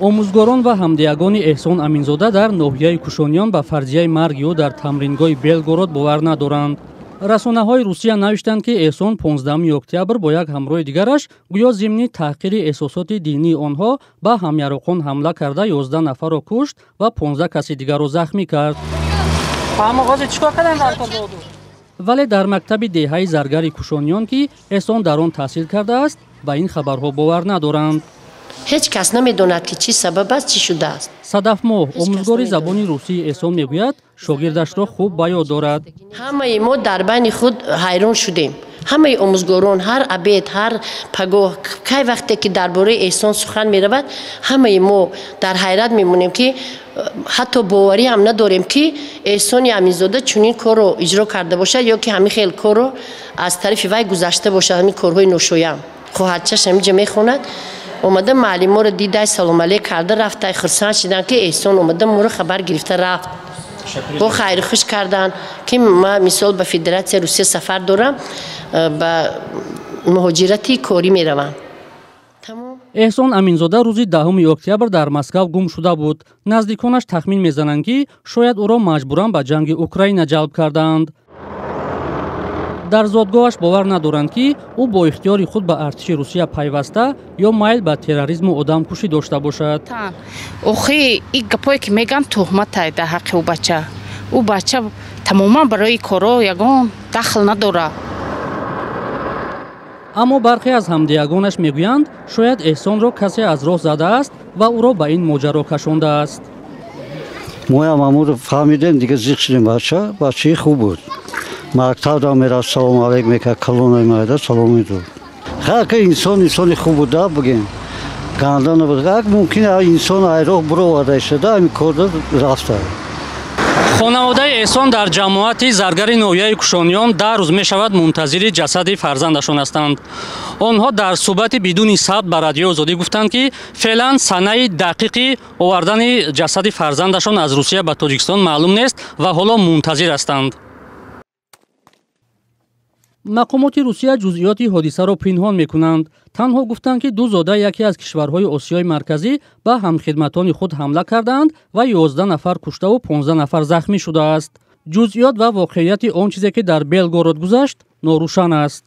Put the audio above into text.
Омӯзгорон ва ҳамдиягони Эҳсон Аминзода дар ноҳияи Кушониён ба фарзияи марги ӯ дар тамрингоҳи Белгород бовар надоранд. Расонаҳои Русия навиштанд, ки Эҳсон 15 октябр бо як ҳамроҳи дигараш гӯё зимни таҳқири эҳсосоти динии онҳо ба ҳамяроқон ҳамла карда, 11 нафарро кушт ва 15 каси дигарро захмӣ кард. Вале дар мактаби деҳаи Заргари Кушониён, ки Эҳсон дар он таҳсил кардааст, ба ин хабарҳо бовар надоранд. Ҳеҷ кас намедонад, ки чӣ сабаб аст, чӣ шудааст. Садафмоҳ, омӯзгори забони русии Эҳсон, мегӯяд, шогирдашро хуб ба ёд дорад. Ҳамаи мо дар байни худ ҳайрон шудем. Ҳамаи омӯзгорон ҳар обед, ҳар пагоҳ, кай вақте ки дар бораи Эҳсон сухан меравад, ҳамаи мо дар ҳайрат мемонем, ки ҳатто боварӣ ҳам надорем, ки Эҳсони Аминзода чунин корро иҷро карда бошад ё ки ҳамин хел корро аз тарафи вай гузашта бошад, ҳамин корҳои ношоям. Хоҳарчаш ҳаминҷа мехонад, омада муаллиморо дидай, салом алейк карда рафтай. Хурсанд шиданд, ки Эҳсон омада, моро хабар гирифта рафт. Бо хайру хуш карданд, ки ма мисол ба Федератсияи Русия сафар дорам, ба муҳоҷирати корӣ меравам. Эҳсон Аминзода рӯзи 10 октябр дар Москав гум шуда буд. Наздиконаш тахмин мезананд, ки шояд ӯро маҷбуран ба ҷанги Украина ҷалб кардаанд. Дар зодгоҳаш бовар надоранд, ки ӯ бо ихтиёри худ ба артиши Русия пайваста ё майл ба терроризму одамкушӣ дошта бошад. Охи, и гапое ки меган, туҳматай дар ҳаққи ӯ бача. Ӯ бача тамоман барои коро ягон дахл надорад. Аммо бархе аз ҳамдиягонаш мегӯянд, шояд Эҳсонро касе аз роҳ задааст ва ӯро ба ин моҷаро кашондааст. Моям амуро фаҳмидем, дига зиқ шудем. Бача бачаи хуб буд, мактаб мерафт, салому алейк мекард, калонаи майда салом медод. Ҳар инсон инсони хуб буда, бигем, ганда набуд. Як мумкин инсон айроҳ буроварда шуда, ҳамин корда рафта. Хонаводаи Эҳсон дар ҷамоати Заргари ноҳияи Кушониён 10 рӯз мешавад, мунтазири ҷасади фарзандашон ҳастанд. Онҳо дар суҳбати бидуни сабт ба Радиои Озодӣ гуфтанд, ки феълан санаи дақиқи овардани ҷасади фарзандашон аз Русия ба Тоҷикистон маълум нест ва ҳоло мунтазир ҳастанд. Мақомоти Русия ҷузъиёти ҳодисаро пинҳон мекунанд. Танҳо гуфтанд, ки ду зода яке аз кишварҳои Осиёи Марказӣ ба ҳамхидматони худ ҳамла кардаанд ва 11 нафар куштаву 15 нафар захмӣ шудааст. Ҷузъиёт ва воқеияти он чизе, ки дар Белгород гузашт, норӯшан аст.